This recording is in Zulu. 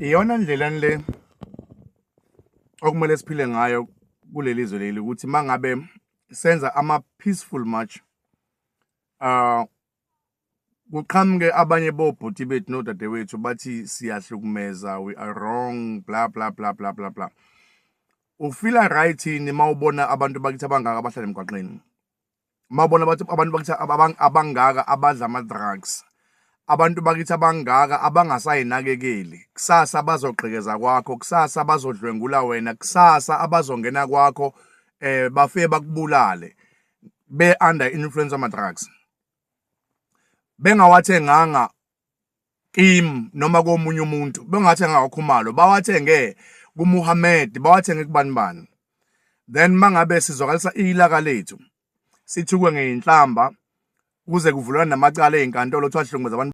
Iyona ndlela le okumele siphile ngayo kuleli zwe leli, ukuthi mangabe senza ama peaceful march, kuqhamuke abanye bobhuti bethu nodadewethu bathi siyahlukumeza, we are wrong, bla bla bla bla bla bla. Ufila right yini mawubona abantu bakithi abangaka abahlala emgwaqeni, mawubona abantu bakithi abangaka abadla ama drugs, abantu bakithi abangaka abangasayinakekeli kusasa bazogqekeza kwakho, kusasa bazodlwengula wena, kusasa abazongena kwakho bafike bakubulale be under influence ama drugs, bengawathenganga kim noma komunye umuntu, bengathenganga kwaKhumalo, bawathenge kuMuhammad, bawathenge kubani bani? Then mangabe sizwakalisa ilaka lethu, sithukwe ngeinhlamba, kuze kuvulwa namacala einkantolo, kuthiwa hlukumeza abantu.